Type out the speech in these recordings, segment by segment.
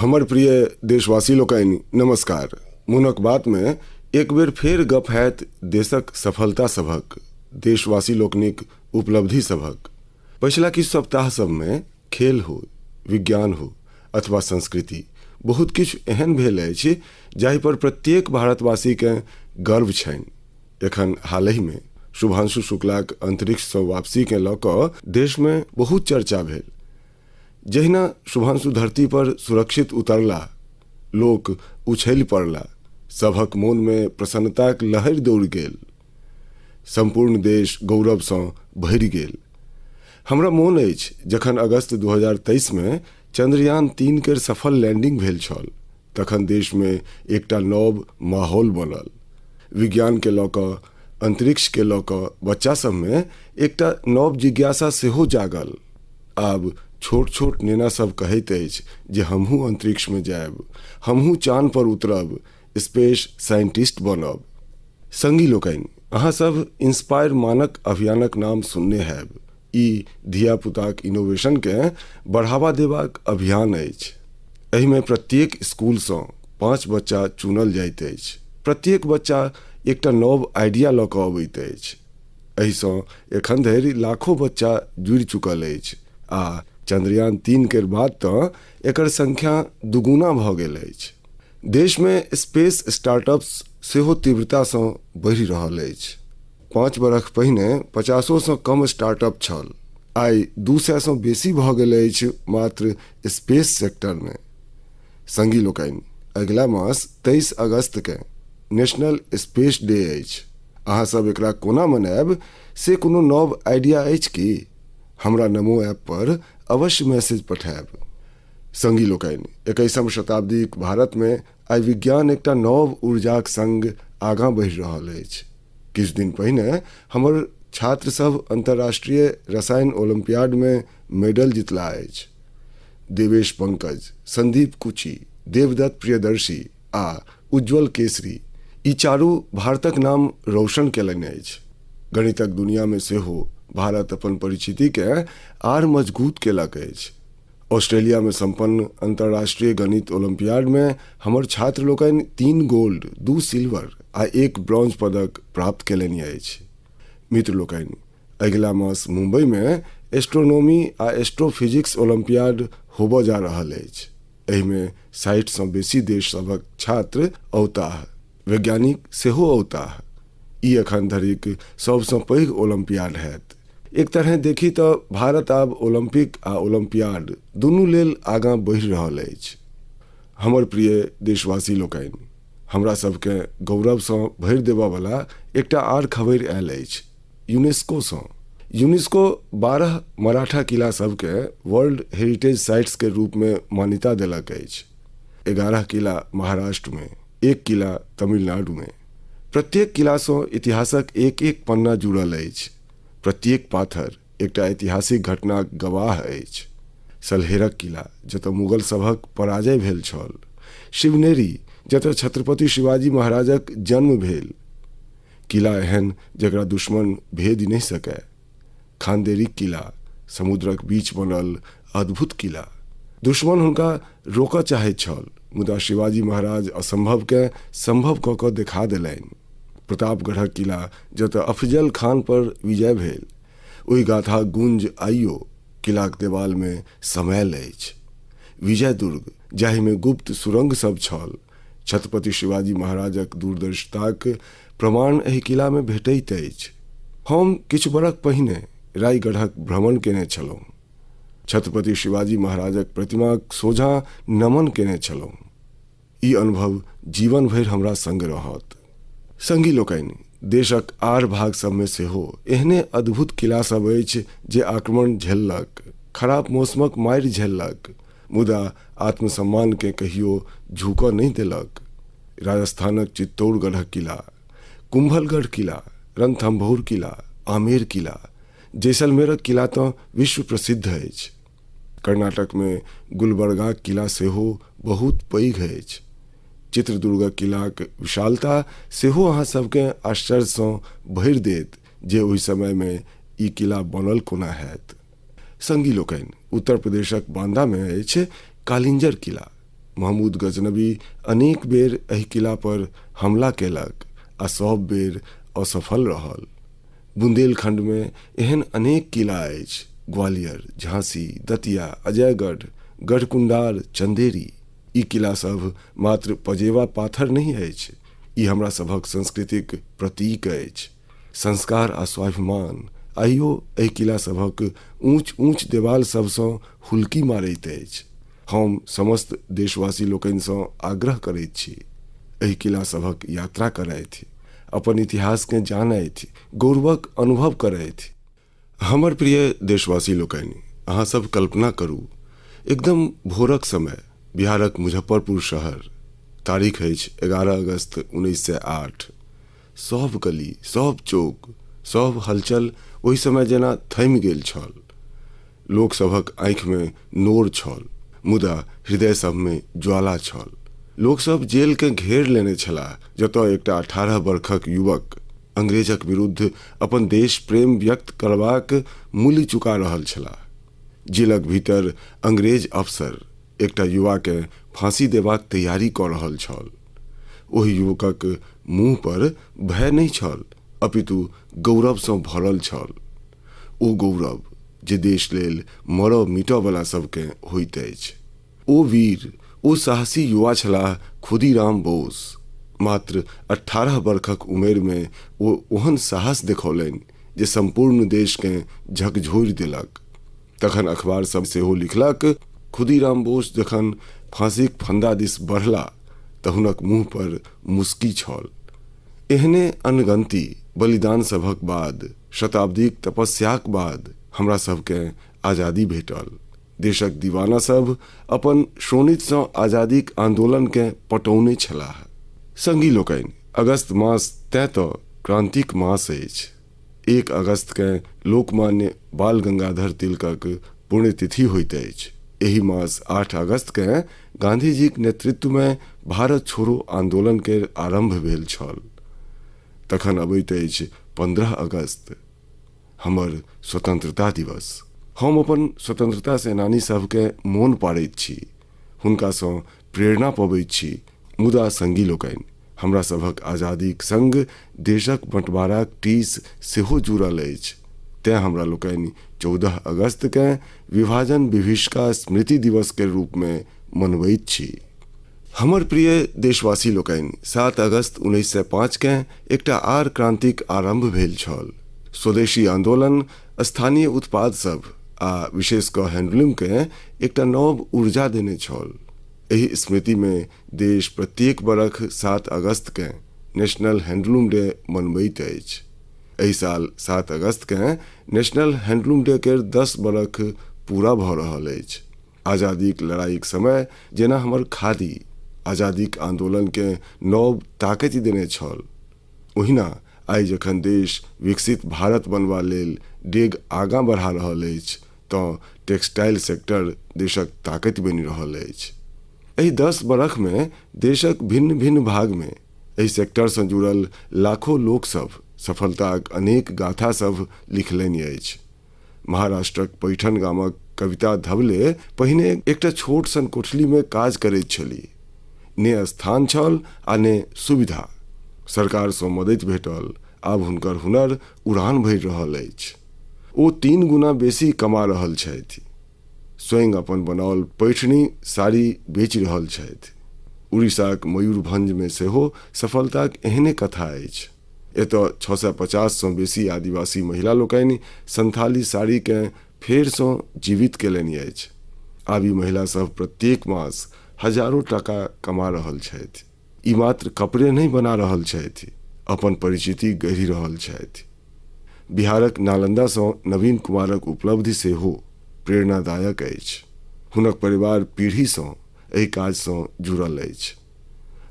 हमर प्रिय देशवासी लोकनि, नमस्कार। मोनक बातमे एक बेर फेर गप हैत देशक सफलता सभक, देशवासी लोकनिक उपलब्धि सभक। पछिला किछु सप्ताह सभमे खेल हो, विज्ञान हो अथवा संस्कृति, बहुत किछु एहन भेल अछि जाहि पर प्रत्येक भारतवासीकेँ गर्व छनि। एखन हालहिमे शुभांशु शुक्लाक अंतरिक्षसँ वापसीकेँ लऽ कऽ देशमे बहुत चर्चा भेल। जहिना शुभांशु धरती पर सुरक्षित उतरला, लोक उछलि पड़ला, सभक मोनमे प्रसन्नताक लहरि दौड़ि गेल। सम्पूर्ण देश गौरवसँ भरि गेल। हमरा मोन अछि जखन अगस्त 2023 मे चंद्रयान 3 केर सफल लैंडिंग भेल छल, तखन देशमे एकटा नव माहौल बनल। विज्ञानके लऽ कऽ, अंतरिक्षके लऽ कऽ बच्चा सभमे एकटा नव जिज्ञासा सेहो जागल। आब छोट छोट नेना सब कहैत अछि जे हमहूँ अंतरिक्षमे जायब, हमहूँ चान पर उतरब, स्पेस साइंटिस्ट बनब। संगी लोकनि, अहाँ सब इंस्पायर मानक अभियानक नाम सुनने हैब। ई धिया-पुताक इनोवेशनकेँ बढ़ावा देबाक अभियान अछि। एहिमे प्रत्येक स्कूलसँ 5 बच्चा चुनल जाइत अछि। प्रत्येक बच्चा एकटा नव आइडिया लऽ कऽ अबैत अछि। एहिसँ एखन धरि लाखों बच्चा जुड़ि चुकल अछि आ चंद्रयान 3 केर बाद तँ एकर संख्या दुगुना भऽ गेल अछि। देशमे स्पेस स्टार्टअप्स सेहो तीव्रतासँ बढ़ि रहल अछि। 5 बरख पहिने 50सँ कम स्टार्टअप छल, आइ 200सँ बेसी भऽ गेल अछि मात्र स्पेस सेक्टरमे। संगी लोकनि, अगिला मास 23 अगस्तकेँ नेशनल स्पेस डे अछि। अहाँ सब एकरा कोना मनायब से कोनो नव आइडिया अछि की? हमरा नमो ऐप पर अवश्य मैसेज पठायब। संगी लोकनि, 21म शताब्दीक भारतमे आइ विज्ञान एकटा नव ऊर्जाक संग आगाँ बढ़ि रहल अछि। किछु दिन पहिने हमर छात्र सब अंतर्राष्ट्रीय रसायन ओलंपियाडमे मेडल जितला अछि। देवेश पंकज, संदीप कुची, देवदत्त प्रियदर्शी आ उज्ज्वल केसरी ई चारू भारतक नाम रोशन केलनि अछि। गणितक दुनियामे सेहो भारत अपन परिचितिकेँ आर मजगूत केलक अछि। ऑस्ट्रेलियामे संपन्न अंतर्राष्ट्रीय गणित ओलंपियाडमे हमर छात्र लोकनि 3 गोल्ड, 2 सिल्वर आ 1 ब्रॉन्ज पदक प्राप्त केलनि अछि। मित्र लोकनि, अगिला मास मुंबईमे एस्ट्रोनॉमी आ एस्ट्रोफिजिक्स ओलंपियाड होबय जा रहल अछि। एहिमे 60सँ बेसी देश सभक छात्र औताह, वैज्ञानिक सेहो औताह। ई एखन धरिक सबसँ पैघ ओलंपियाड हैत। एक तरहें देखी तऽ भारत आब ओलंपिक आ ओलंपियाड दुनू लेल आगाँ बढ़ि रहल अछि। हमर प्रिय देशवासी लोकनि, हमरा सबकेँ गौरवसँ भरि देबऽवला एकटा आर खबरि आयल अछि यूनेस्कोसँ। यूनेस्को 12 मराठा किला सबकेँ वर्ल्ड हेरिटेज साइट्स के रूपमे मान्यता देलक अछि। 11 किला महाराष्ट्रमे, 1 किला तमिलनाडुमे। प्रत्येक किलासँ इतिहासक एक एक पन्ना जुड़ल अछि। प्रत्येक पाथर एकटा ऐतिहासिक घटनाक गवाह अछि। सल्हेरक किला, जतय मुगल सभक पराजय भेल छल। शिवनेरी, जतय छत्रपति शिवाजी महाराजक जन्म भेल। किला एहन जकरा दुश्मन भेदि नहि सकय। खांदेरीक किला, समुद्रक बीच बनल अद्भुत किला। दुश्मन हुनका रोकऽ चाहैत छल, मुदा शिवाजी महाराज असंभवकेँ संभव कऽ कऽ देखा देलनि। प्रतापगढ़क किला, जतय अफजल खान पर विजय भेल, ओहि गाथाक गूंज आइयो किलाक देवालमे समायल अछि। विजय दुर्ग, जाहिमे गुप्त सुरंग सब छल, छत्रपति शिवाजी महाराजक दूरदर्शिताक प्रमाण एहि किलामे भेटैत अछि। हम किछु बरख पहिने रायगढ़क भ्रमण केने छलहुँ। छत्रपति शिवाजी महाराजक प्रतिमाक सोझाँ नमन केने छलहुँ। ई अनुभव जीवन भरि हमरा संग रहत। संगी लोकनि, देशक आर भाग सबमे सेहो एहने अद्भुत किला सब अछि जे आक्रमण झेललक, खराब मौसमक मारि झेललक, मुदा आत्मसम्मानकेँ कहियो झुकऽ नहि देलक। राजस्थानक चित्तौड़गढ़क किला, कुंभलगढ़ किला, रणथंभौर किला, आमेर किला, जैसलमेरक किला तँ विश्व प्रसिद्ध अछि। कर्नाटकमे गुलबर्गाक किला सेहो बहुत पैघ अछि। चित्रदुर्गक किलाक विशालता सेहो अहाँ सबकेँ आश्चर्यसँ भरि देत जे ओहि समयमे ई किला बनल कोना हैत। संगी लोकनि, उत्तर प्रदेशक बांदामे अछि कालिंजर किला। महमूद गजनबी अनेक बेर एहि किला पर हमला केलक आ सब बेर असफल रहल। बुंदेलखंडमे एहन अनेक किला अछि: ग्वालियर, झांसी, दतिया, अजयगढ़, गढ़कुंडार, चंदेरी। ई किला सब मात्र पजेबा पाथर नहि अछि, ई हमरा सभक संस्कृतिक प्रतीक अछि। संस्कार आ स्वाभिमान आइयो एहि किला सभक ऊँच ऊँच देवाल सभसँ हुलकी मारैत अछि। हम समस्त देशवासी लोकनिसँ आग्रह करैत छी, एहि किला सभक यात्रा करथि, अपन इतिहासकेँ जानथि, गौरवक अनुभव करथि। हमर प्रिय देशवासी लोकनि, अहाँ सब कल्पना करू, एकदम भोरक समय, बिहारक मुजफ्फरपुर शहर, तारीख अछि 11 अगस्त 1908। सब गली, सब चौक, सब हलचल ओहि समय जेना थमि गेल छल। लोकसभक आँखिमे नोर छल, मुदा हृदय सभमे ज्वाला छल। लोकसभ जेलकेँ घेर लेने छलाह, जतय एकटा 18 बरखक युवक अंग्रेजक विरुद्ध अपन देश प्रेम व्यक्त करबाक मूल्य चुका रहल छलाह। जेलक भीतर अंग्रेज अफसर एकटा युवाकेँ फांसी देबाक तैयारी कऽ रहल छल। ओहि युवकक मुँह पर भय नहि छल, अपितु गौरवसँ भरल छल। ओ गौरव जे देश लेल मरऽ मिटऽ बला सबकेँ होइत अछि। ओ वीर, ओ साहसी युवा छलाह खुदीराम बोस। मात्र 18 बरखक उमेरमे ओ ओहन साहस देखौलनि जे सम्पूर्ण देशकेँ झकझोरि देलक। तखन अखबार सब सेहो लिखलक, खुदीराम बोस जखन फांसीक फंदा दिस बढ़ला तऽ हुनक मुँह पर मुस्की छल। एहने अनगनती बलिदान सभक बाद, शताब्दीक तपस्याक बाद हमरा सबकेँ आजादी भेटल। देशक दीवाना सब अपन शोणितसँ आजादीक आंदोलनकेँ पटौने छलाह। संगी लोकनि, अगस्त मास तैँ तऽ क्रांतिक मास अछि। 1 अगस्तकेँ लोकमान्य बाल गंगाधर तिलकक पुण्यतिथि होइत अछि। एहि मास 8 अगस्तकेँ गांधीजीक नेतृत्वमे भारत छोड़ो आंदोलन के आरंभ भेल छल। तखन अबैत अछि 15 अगस्त, हमर स्वतंत्रता दिवस। हम अपन स्वतंत्रता सेनानी सबके मोन पाड़ैत छी, हुनकासँ प्रेरणा पबैत छी। मुदा संगी लोकनि, हमरा सभक आजादीक संग देशक बंटवाराक टीस सेहो जुड़ल अछि। तेँ हमरा लोकनि 14 अगस्तकेँ विभाजन विभीषिका स्मृति दिवस के रूपमे मनबैत छी। हमर प्रिय देशवासी लोकनि, 7 अगस्त 1905केँ एकटा आर क्रांतिक आरंभ भेल छल। स्वदेशी आंदोलन स्थानीय उत्पाद सब आ विशेष कऽ हैंडलूमकेँ एकटा नव ऊर्जा देने छल। एहि स्मृतिमे देश प्रत्येक बरख 7 अगस्तकेँ नेशनल हैंडलूम डे मनबैत अछि। एहि साल 7 अगस्तकेँ नेशनल हैंडलूम डे केर 10 बरख पूरा भऽ रहल अछि। आजादीक लड़ाईक समय जेना हमर खादी आजादीक आंदोलनकेँ नव ताकति देने छल, ओहिना आइ जखन देश विकसित भारत बनबा लेल डेग आगाँ बढ़ा रहल अछि तँ टेक्सटाइल सेक्टर देशक ताकति बनि रहल अछि। एहि 10 बरखमे देशक भिन्न भिन्न भागमे एहि सेक्टरसँ जुड़ल लाखों लोकसभ सफलताक अनेक गाथा सभ लिखलनि अछि। महाराष्ट्रक पैठण गामक कविता धवले पहिने एकटा छोट सन कोठलीमे काज करैत छली। ने स्थान छल आ ने सुविधा। सरकारसँ मदति भेटल, आब हुनकर हुनर उड़ान भरि रहल अछि। ओ 3 गुना बेसी कमा रहल छथि। स्वयं अपन बनाओल पैठणी साड़ी बेचि रहल छथि। उड़ीसाक मयूरभंजमे सेहो सफलताक एहने कथा अछि। एतय 650सँ बेसी आदिवासी महिला लोकनि संथाली साड़ीकेँ फेरसँ जीवित केलनि अछि। आब ई महिला सब प्रत्येक मास हजारों टाका कमा रहल छथि। ई मात्र कपड़े नहि बना रहल छथि, अपन परिचिति गढ़ि रहल छथि। बिहारक नालंदासँ नवीन कुमारक उपलब्धि सेहो प्रेरणादायक अछि। हुनक परिवार पीढ़ीसँ एहि काजसँ जुड़ल अछि।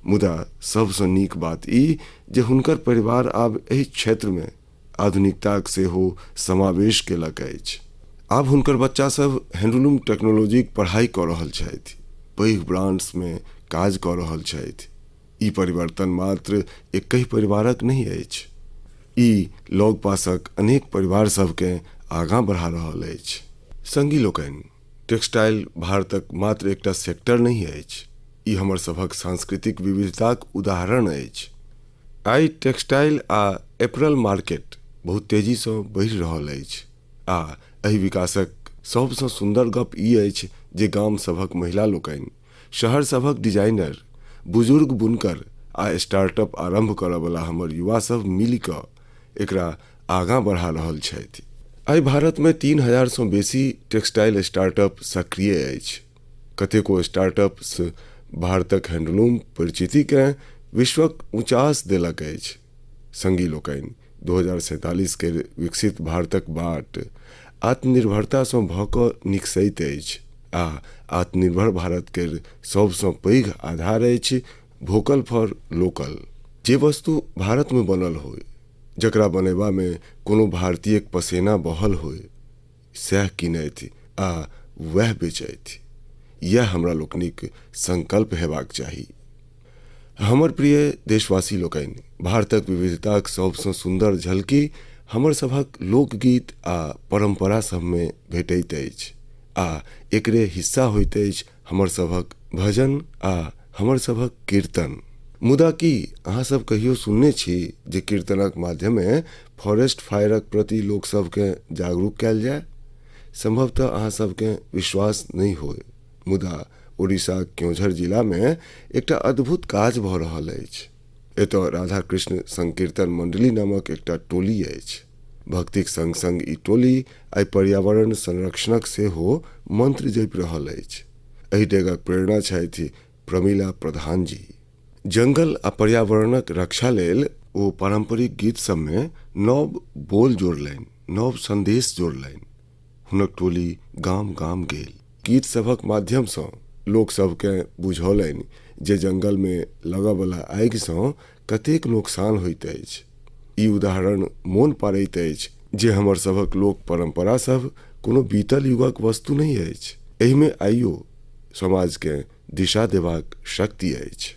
मुदा सबसँ नीक बात ई जे हुनकर परिवार आब एहि क्षेत्रमे आधुनिकताक सेहो समावेश केलक अछि। आब हुनकर बच्चा सब हैंडलूम टेक्नोलॉजीक पढ़ाई कऽ रहल छथि, पैघ ब्रांड्समे काज कऽ रहल छथि। ई परिवर्तन मात्र एकहि परिवारक नहि अछि, ई लगपासक अनेक परिवार सबकेँ आगाँ बढ़ा रहल अछि। संगी लोकनि, टेक्सटाइल भारतक मात्र एकटा सेक्टर नहि अछि, ई हमर सभक सांस्कृतिक विविधताक उदाहरण अछि। आइ टेक्सटाइल आ एपरल मार्केट बहुत तेजीसँ बढ़ि रहल अछि आ एहि विकासक सभसँ सुन्दर गप ई अछि जे गाम सभक महिला लोकनि, शहर सभक डिजाइनर, बुजुर्ग बुनकर आ स्टार्टअप आरम्भ करयवला हमर युवा सभ मिलि कऽ एकरा आगाँ बढ़ा रहल छथि। आइ भारतमे 3000सँ बेसी टेक्सटाइल स्टार्टअप सक्रिय अछि। कतेको स्टार्टअप्स भारतक हैंडलूम परिचितिकेँ विश्वक ऊँचास देलक अछि। संगी लोकनि, 2047 केर विकसित भारतक बाट आत्मनिर्भरतासँ भऽ कऽ निकसैत अछि आ आत्मनिर्भर भारत केर सभसँ पैघ आधार अछि वोकल फॉर लोकल। जे वस्तु भारतमे बनल होय, जकरा बनेबामे कोनो भारतीयक पसेना बहल होय, सएह कीनथि आ वएह बेचथि। इएह हमरा लोकनिक संकल्प हेबाक चाही। हमर प्रिय देशवासी लोकनि, भारतक विविधताक सभसँ सुन्दर झलकी हमर सभक लोकगीत आ परम्परा सभमे भेटैत अछि आ एकरे हिस्सा होइत अछि हमर सभक भजन आ हमर सभक कीर्तन। मुदा की अहाँ सब कहियो सुनने छी जे कीर्तनक माध्यमे फॉरेस्ट फायरक प्रति लोकसभकेँ जागरूक कयल जाय? संभवतः अहाँ सबकेँ विश्वास नहि होय, मुदा उड़ीसाक क्योंझर जिलामे एकटा अद्भुत काज भऽ रहल अछि। एतय राधा कृष्ण संकीर्तन मंडली नामक एकटा टोली अछि। भक्तिक संग संग ई टोली आइ पर्यावरण संरक्षणक सेहो मंत्र जपि रहल अछि। एहि डेगक प्रेरणा छथि प्रमिला प्रधान जी। जंगल आ पर्यावरणक रक्षा लेल ओ पारंपरिक गीत सबमे नव बोल जोड़लनि, नव संदेश जोड़लनि। हुनक टोली गाम गाम गेल। गीत सभक माध्यमसँ लोक सबकेँ बुझौलनि जे जंगलमे लगयवला आगिसँ कतेक नुकसान होइत अछि। ई उदाहरण मोन पाड़ैत अछि जे हमर सभक लोक परंपरा सब कोनो बीतल युगक वस्तु नहि अछि। एहिमे आइयो समाजकेँ दिशा देबाक शक्ति अछि।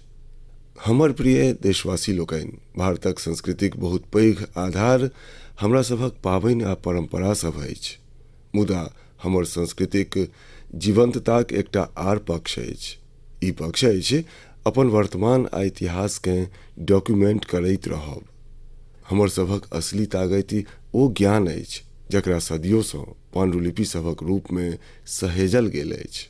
हमर प्रिय देशवासी लोकनि, भारतक संस्कृतिक बहुत पैघ आधार हमरा सभक पाबनि आ परंपरा सभ अछि। मुदा हमर संस्कृतिक जीवंतताक एकटा आर पक्ष अछि। ई पक्ष अछि अपन वर्तमान आ इतिहासकेँ डॉक्यूमेंट करैत रहब। हमर सभक असली ताकति ओ ज्ञान अछि जकरा सदियोसँ पांडुलिपि सभक रूपमे सहेजल गेल अछि।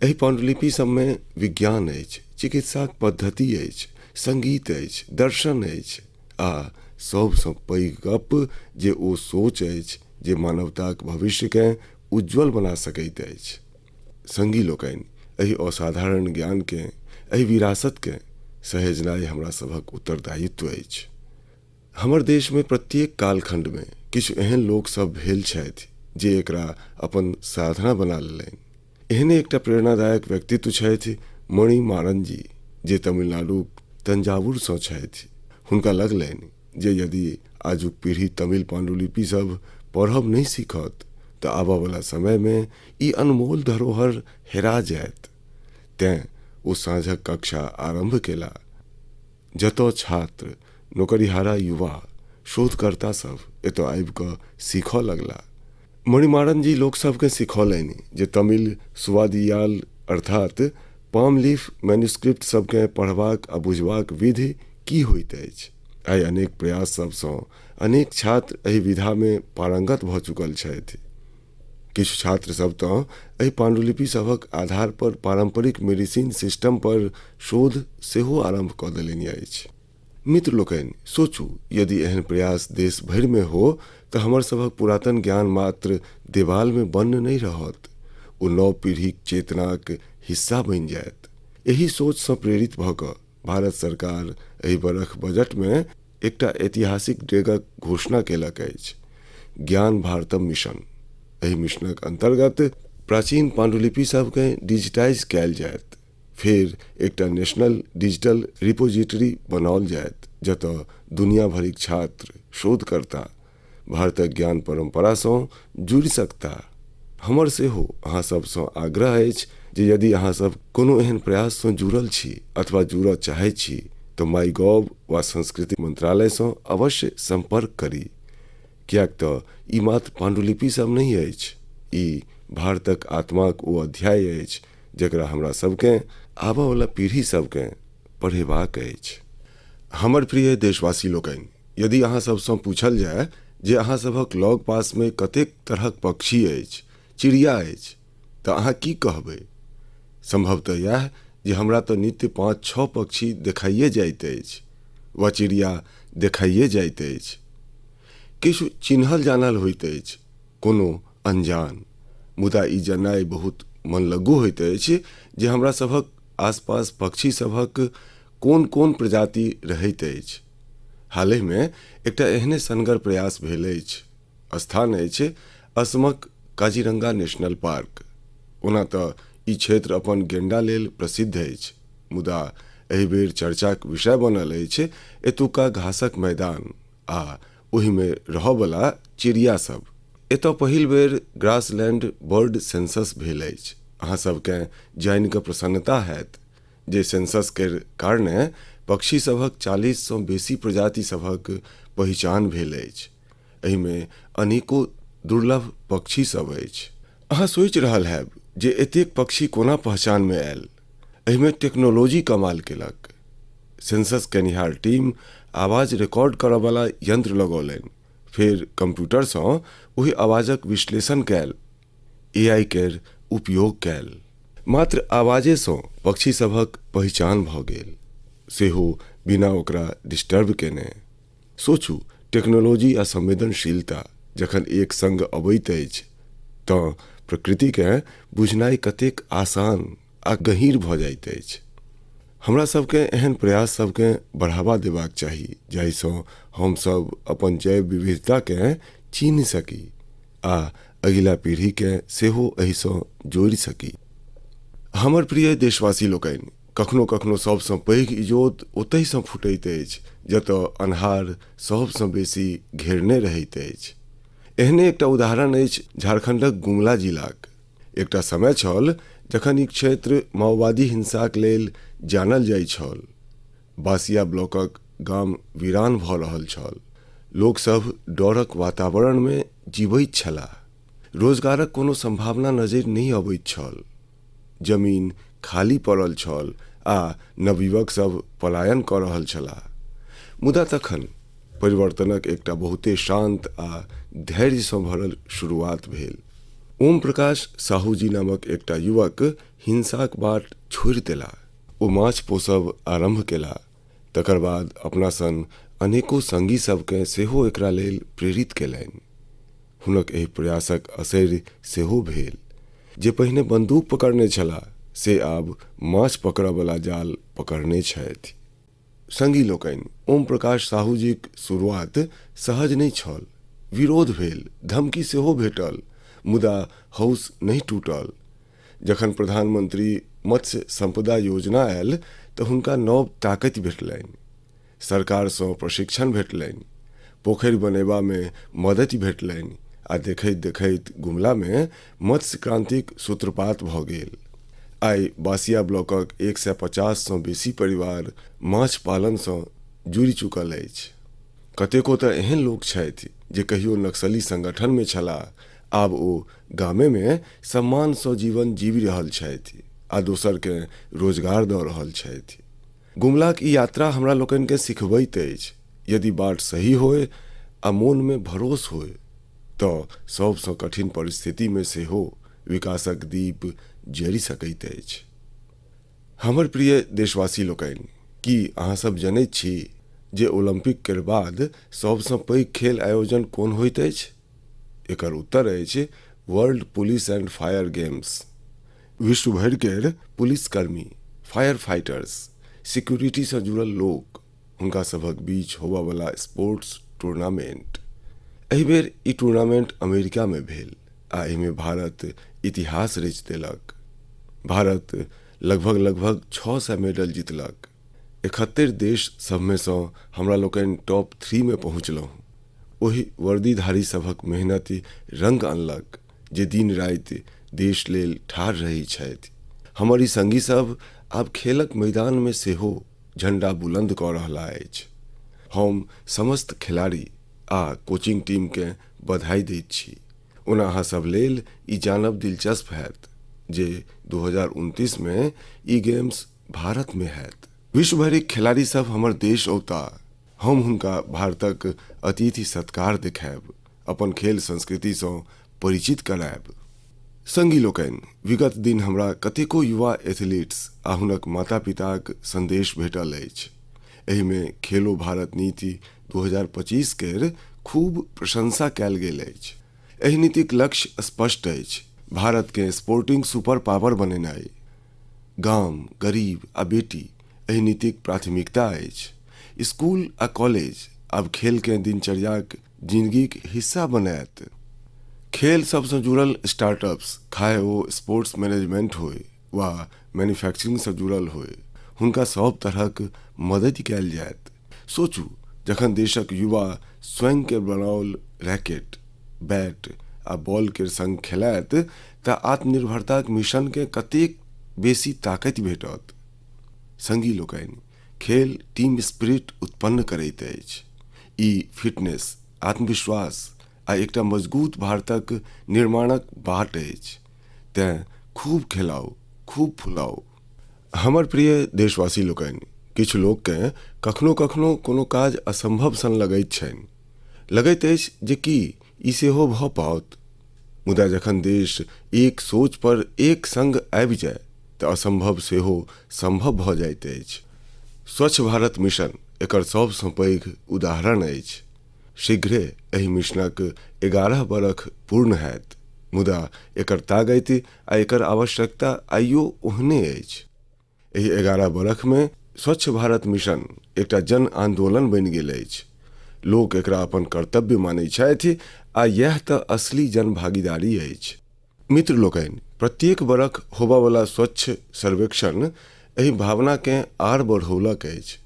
एहि पांडुलिपि सबमे विज्ञान अछि, चिकित्साक पद्धति अछि, संगीत अछि, दर्शन अछि आ सभसँ पैघ गप जे ओ सोच अछि जे मानवताक भविष्यकेँ उज्ज्वल बना सकैत अछि। संगी लोकनि, एहि असाधारण ज्ञानकेँ, एहि विरासतकेँ सहेजनाइ हमरा सभक उत्तरदायित्व अछि। हमर देशमे प्रत्येक कालखंडमे किछु एहन लोक सब भेल छथि जे एकरा अपन साधना बना लेलनि। एहने एकटा प्रेरणादायक व्यक्तित्व छथि मणिमारन जी, जे तमिलनाडुक तंजावुरसँ छथि। हुनका लगलनि जे यदि आजुक पीढ़ी तमिल पांडुलिपि सब पढ़ब नहि सीखत तऽ आबयवला समयमे ई अनमोल धरोहर हेरा जायत। तेँ ओ साँझक कक्षा आरम्भ केला, जतय छात्र, नौकरिहारा युवा, शोधकर्ता सब एतय आबि कऽ सीखऽ लगला। मणिमारन जी लोक सबकेँ सिखौलनि जे तमिल सुवादियाल अर्थात पाम लीफ मैन्युस्क्रिप्ट सबकेँ पढ़बाक आ बुझबाक विधि की होइत अछि। आइ अनेक प्रयास सबसँ अनेक छात्र एहि विधामे पारंगत भऽ चुकल छथि। किछु छात्र सब तऽ एहि पांडुलिपि सभक आधार पर पारंपरिक मेडिसिन सिस्टम पर शोध सेहो आरम्भ कऽ देलनि अछि। मित्र लोकनि, सोचू यदि एहन प्रयास देश भरिमे हो तऽ हमर सभक पुरातन ज्ञान मात्र देवालमे बन्न नहि रहत, ओ नव पीढ़ीक चेतनाक हिस्सा बनि जायत। एहि सोचसँ प्रेरित भऽ कऽ भारत सरकार एहि बरख बजटमे एकटा ऐतिहासिक डेगक घोषणा केलक अछि, ज्ञान भारतम मिशन। एहि मिशनक अंतर्गत प्राचीन पांडुलिपि सबकेँ डिजिटाइज कयल जायत। फेर एकटा नेशनल डिजिटल रिपोजिटरी बनाओल जायत, जतय दुनिया भरिक छात्र, शोधकर्ता भारतक ज्ञान परंपरासँ जुड़ि सकता। हमर सेहो अहाँ सबसँ आग्रह अछि जे यदि अहाँ सब कोनो एहन प्रयाससँ जुड़ल छी अथवा जुड़ऽ चाहैत छी तऽ माई गॉव वा संस्कृति मंत्रालयसँ अवश्य संपर्क करी, किएक तऽ ई मात्र पांडुलिपि सब नहि अछि, ई भारतक आत्माक ओ अध्याय अछि जकरा हमरा सबकेँ आबयवला पीढ़ी सभकेँ पढ़ेबाक अछि। हमर प्रिय देशवासी लोकनि, यदि अहाँ सभसँ पूछल जाय जे अहाँ सभक लग पासमे कतेक तरहक पक्षी अछि, चिड़िया अछि, तऽ अहाँ की कहबै? संभवतः इएह जे हमरा तऽ नित्य 5-6 पक्षी देखाइए जाइत अछि वा चिड़िया देखाइए जाइत अछि। किछु चिन्हल जानल होइत अछि, कोनो अनजान, मुदा ई जननाइ बहुत मनलग्गू होइत अछि जे हमरा सभक आसपास पक्षी सभक कोन कोन प्रजाति रहैत अछि। हालहिमे एकटा एहने सनगर प्रयास भेल अछि। स्थान अछि असमक काजीरंगा नेशनल पार्क। ओना तऽ ई क्षेत्र अपन गेंडा लेल प्रसिद्ध अछि, मुदा एहि बेर चर्चाक विषय बनल अछि एतुका घासक मैदान आ ओहिमे रहयवला चिड़िया सब। एतय पहिल बेर ग्रासलैंड बर्ड सेंसस भेल अछि। अहाँ सबकेँ जानि कऽ प्रसन्नता हैत जे सेंसस केर कारणे पक्षी सभक 40सँ बेसी प्रजाति सभक पहिचान भेल अछि। एहिमे अनेको दुर्लभ पक्षी सब अछि। अहाँ सोचि रहल हैब जे एतेक पक्षी कोना पहचानमे आयल। एहिमे टेक्नोलॉजी कमाल केलक। सेंसस केनिहार टीम आवाज रिकॉर्ड करयवला यंत्र लगौलनि, फेर कंप्यूटरसँ ओहि आवाजक विश्लेषण कयल, एआई केर उपयोग कयल। मात्र आवाजेसँ पक्षी सभक पहिचान भऽ गेल, सेहो बिना ओकरा डिस्टर्ब केने। सोचू, टेक्नोलॉजी आ संवेदनशीलता जखन एक संग अबैत अछि तँ प्रकृतिकेँ बुझनाइ कतेक आसान आ गहीँर भऽ जाइत अछि। हमरा सबकेँ एहन प्रयास सबकेँ बढ़ावा देबाक चाही जाहिसँ हमसब अपन जैव विविधताकेँ चिन्हि सकी आ अगिला पीढ़ीकेँ सेहो एहिसँ जोड़ि सकी। हमर प्रिय देशवासी लोकनि, कखनो कखनो सबसँ पैघ इजोत ओतहिसँ फूटैत अछि जतय अन्हार सबसँ बेसी घेरने रहैत अछि। एहने एकटा उदाहरण अछि झारखंडक गुमला जिलाक। एकटा समय छल जखन ई क्षेत्र माओवादी हिंसाक लेल जानल जाइत छल। बासिया ब्लॉकक गाम वीरान भऽ रहल छल। लोकसभ डरक वातावरणमे जीवैत छलाह। रोजगारक कोनो संभावना नजरि नहि अबैत छल। जमीन खाली पड़ल छल आ नवयुवक सब पलायन कऽ रहल छलाह। मुदा तखन परिवर्तनक एकटा बहुते शांत आ धैर्यसँ भरल शुरुआत भेल। ओम प्रकाश साहूजी नामक एकटा युवक हिंसाक बाट छोड़ि देला। ओ माछ पोसब आरम्भ केला। तकर बाद अपना सन अनेको संगी सबकेँ सेहो एकरा लेल प्रेरित केलनि। हुनक एहि प्रयासक असरि सेहो भेल। जे पहिने बंदूक पकड़ने छलाह से आब माछ पकड़यवला जाल पकड़ने छथि। संगी लोकनि, ओम प्रकाश साहूजीक शुरुआत सहज नहि छल। विरोध भेल, धमकी सेहो भेटल, मुदा हौस नहि टूटल। जखन प्रधानमंत्री मत्स्य संपदा योजना आयल तऽ हुनका नव ताकति भेटलनि। सरकारसँ प्रशिक्षण भेटलनि, पोखरि बनेबामे मदति भेटलनि आ देखैत देखैत गुमलामे मत्स्य क्रांतिक सूत्रपात भऽ गेल। आइ बासिया ब्लॉकक 150सँ बेसी परिवार माछ पालनसँ जुड़ि चुकल अछि। कतेको तऽ एहन लोक छथि जे कहियो नक्सली संगठनमे छलाह, आब ओ गामेमे सम्मानसँ जीवन जीवि रहल छथि आ दोसरकेँ रोजगार दऽ रहल छथि। गुमलाक ई यात्रा हमरा लोकनिकेँ सिखबैत अछि, यदि बाट सही होय आ मोनमे भरोस होय तऽ सबसँ कठिन परिस्थितिमे सेहो विकासक दीप जरि सकैत अछि। हमर प्रिय देशवासी लोकनि, की अहाँ सब जनैत छी जे ओलंपिक केर बाद सबसँ पैघ खेल आयोजन कोन होइत अछि? एकर उत्तर अछि world police and fire games. विश्व भरि केर पुलिसकर्मी, फायर फाइटर्स, सिक्योरिटीसँ जुड़ल लोक, हुनका सभक बीच होबयवला स्पोर्ट्स टूर्नामेंट। एहि बेर ई टूर्नामेंट अमेरिकामे भेल आ एहिमे भारत इतिहास रचि देलक। भारत लगभग लगभग 600 मेडल जीतलक। 71 देश सभमे सँ हमरा लोकनि टॉप 3 मे पहुँचलहुँ। ओहि वर्दीधारी सभक मेहनति रंग अनलक जे दिन राति देश लेल ठाढ़ रहैत छथि। हमर ई संगी सब आब खेलक मैदानमे सेहो झंडा बुलंद कऽ रहला अछि। हम समस्त खिलाड़ी आ कोचिंग टीमकेँ बधाई दैत छी। ओना अहाँ सब लेल ई जानब दिलचस्प हैत जे 2029 मे ई गेम्स भारत मे हैत। विश्व भरिक खेलाड़ी सब हमर देश औता, हम हुनका भारतक अतिथि सत्कार देखायब, अपन खेल संस्कृति सँ परिचित करायब। संगी लोकनि, विगत दिन हमरा कतेको युवा एथलीट्स आ हुनक माता-पिताक संदेश भेटल अछि। एहिमे खेलो भारत नीति 2025 केर खूब प्रशंसा कयल गेल अछि। एहि नीतिक लक्ष्य स्पष्ट अछि, भारतकेँ स्पोर्टिंग सुपर पावर बनेनाइ। गाम, गरीब आ बेटी एहि नीतिक प्राथमिकता अछि। स्कूल आ कॉलेज आब खेलकेँ दिनचर्याक जिनगीक हिस्सा बनायत। खेल सभसँ जुड़ल स्टार्टअप्स, खाहे ओ स्पोर्ट्स मैनेजमेंट होय वा मैन्युफैक्चरिंगसँ जुड़ल होय, हुनका सभ तरहक मदति कयल जायत। सोचू, जखन देशक युवा स्वयं केर बनाओल रैकेट, बैट आ बॉल केर संग खेलायत तऽ आत्मनिर्भरताक मिशनकेँ कतेक बेसी ताकति भेटत। संगी लोकनि, खेल टीम स्पिरिट उत्पन्न करैत अछि। ई फिटनेस, आत्मविश्वास आ एकटा मजगूत भारतक निर्माणक बाट अछि। तेँ खूब खेलाउ, खूब फुलाउ। हमर प्रिय देशवासी लोकनि, किछु लोककेँ कखनो-कखनो कोनो काज असंभव सन लगैत छनि। लगैत अछि जे की ई सेहो भऽ पाओत? मुदा जखन देश एक सोच पर एक संग आबि जाय तऽ असंभव सेहो संभव भऽ जाइत अछि। स्वच्छ भारत मिशन एकर सभसँ पैघ उदाहरण अछि। शीघ्रे एहि मिशनक 11 बरख पूर्ण हैत, मुदा एकर ताकति आ एकर आवश्यकता आइयो ओहने अछि। एहि 11 बरख मे स्वच्छ भारत मिशन एकटा जन आंदोलन बनि गेल अछि। लोक एकरा अपन कर्तव्य मानैत छथि आ यैह तऽ असली जन भागीदारी अछि। मित्र लोकनि, प्रत्येक बरख होबयवला स्वच्छ सर्वेक्षण एहि भावनाकेँ आर बढ़ौलक अछि।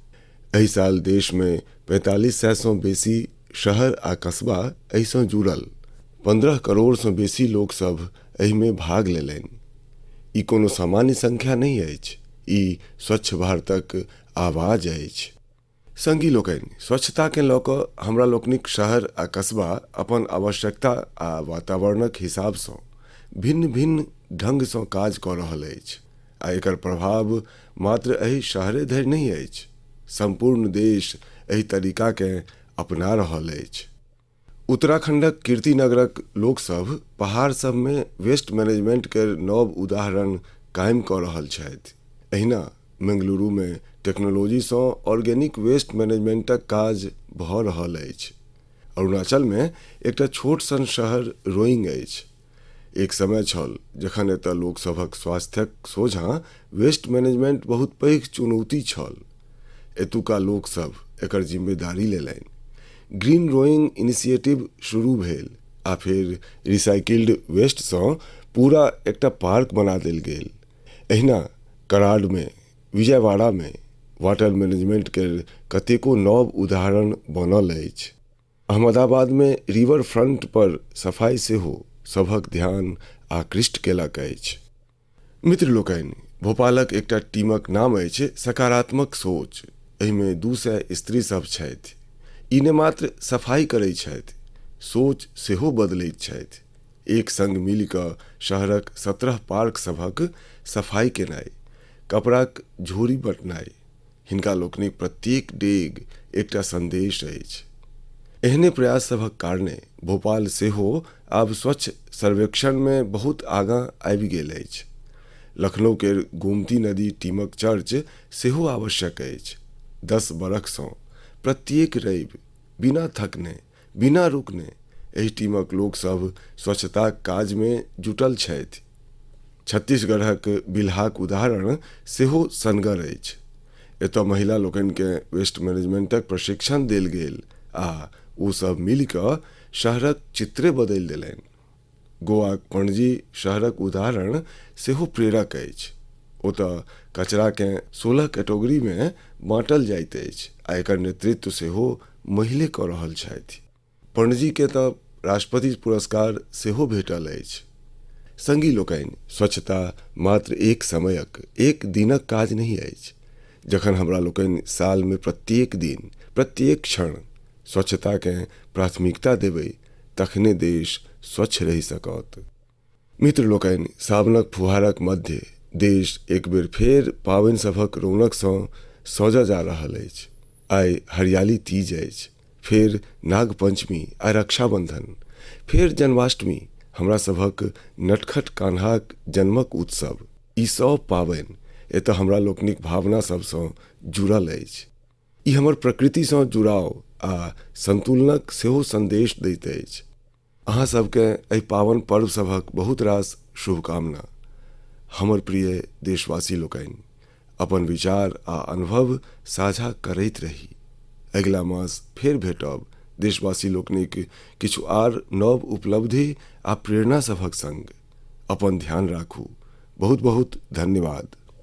एहि साल देशमे 4500 सँ बेसी शहर आ कस्बा एहिसँ जुड़ल। 15 करोड़सँ बेसी लोकसभ एहिमे भाग लेलनि। ई कोनो सामान्य संख्या नहि अछि, ई स्वच्छ भारतक आवाज अछि। संगी लोकनि, स्वच्छताकेँ लऽ कऽ हमरा लोकनिक शहर आ कस्बा अपन आवश्यकता आ वातावरणक हिसाबसँ भिन्न-भिन्न ढंगसँ काज कऽ रहल अछि आ एकर प्रभाव मात्र एहि शहरे धरि नहि अछि, सम्पूर्ण देश एहि तरीकाकेँ अपना रहल अछि। उत्तराखंडक कीर्तिनगरक लोकसभ पहाड़ सभमे वेस्ट मैनेजमेंट केर नव उदाहरण कायम कऽ रहल छथि। एहिना बेंगलुरुमे टेक्नोलॉजीसँ ऑर्गेनिक वेस्ट मैनेजमेंटक काज भऽ रहल अछि। अरुणाचलमे एकटा छोट सन शहर रोइंग अछि। एक समय छल जखन एतय लोकसभक स्वास्थ्यक सोझाँ वेस्ट मैनेजमेंट बहुत पैघ चुनौती छल। एतुका लोकसभ एकर जिम्मेदारी लेलनि। ग्रीन रोइंग इनिशिएटिव शुरू भेल आ फेर रिसाइकिल्ड वेस्टसँ पूरा एकटा पार्क बना देल गेल। एहिना कराडमे, विजयवाड़ामे वाटर मैनेजमेंट केर कतेको नव उदाहरण बनल अछि। अहमदाबादमे रिवर फ्रंट पर सफाई सेहो सभक ध्यान आकृष्ट केलक अछि। मित्र लोकनि, भोपालक एकटा टीमक नाम अछि सकारात्मक सोच। एहिमे 200 स्त्री सभ छथि। ई ने मात्र सफाई करैत छथि, सोच सेहो बदलैत छथि। एक संग मिलि कऽ शहरक 17 पार्क सभक सफाई केनाइ, कपड़ाक झोरी बँटनाइ, हिनका लोकनिक प्रत्येक डेग एकटा संदेश अछि। एहने प्रयास सभक कारणे भोपाल सेहो आब स्वच्छ सर्वेक्षणमे बहुत आगाँ आबि गेल अछि। लखनऊ केर गोमती नदी टीमक चर्च सेहो आवश्यक अछि। 10 बरखसँ प्रत्येक रवि बिना थकने, बिना रुकने एहि टीमक लोकसभ स्वच्छताक काजमे जुटल छथि। छत्तीसगढ़क बिल्हाक उदाहरण सेहो सनगर अछि। एतय महिला लोकनिकेँ वेस्ट मैनेजमेंटक प्रशिक्षण देल गेल आ ओ सभ मिलि कऽ शहरक चित्रे बदलि देलनि। गोवाक पणजी शहरक उदाहरण सेहो प्रेरक अछि। ओतय कचराकेँ 16 कैटेगरीमे बाँटल जाइत अछि आ एकर नेतृत्व सेहो महिले कऽ रहल छथि। पणजीकेँ तऽ राष्ट्रपति पुरस्कार सेहो भेटल अछि। संगी लोकनि, स्वच्छता मात्र एक समयक, एक दिनक काज नहि अछि। जखन हमरा लोकनि सालमे प्रत्येक दिन, प्रत्येक क्षण स्वच्छताकेँ प्राथमिकता देबै, तखने देश स्वच्छ रहि सकत। मित्र लोकनि, सावनक फुहारक मध्य देश एक बेर फेर पाबनि सभक रौनकसँ सजऽ जा रहल अछि। आइ हरियाली तीज अछि, फेर नागपंचमी आ रक्षाबंधन, फेर जन्माष्टमी, हमरा सभक नटखट कान्हाक जन्मक उत्सव। ई सब पाबनि एतऽ हमरा लोकनिक भावना सभसँ जुड़ल अछि। ई हमर प्रकृतिसँ जुड़ाव आ संतुलनक सेहो संदेश दैत अछि। अहाँ सबके एहि पावन पर्व सभक बहुत रास शुभकामना। हमर प्रिय देशवासी लोकनि, अपन विचार आ अनुभव साझा करैत रही। अगिला मास फेर भेटब देशवासी लोकनिक किछु आर नव उपलब्धि आ प्रेरणा सभक संग। अपन ध्यान राखू। बहुत बहुत धन्यवाद।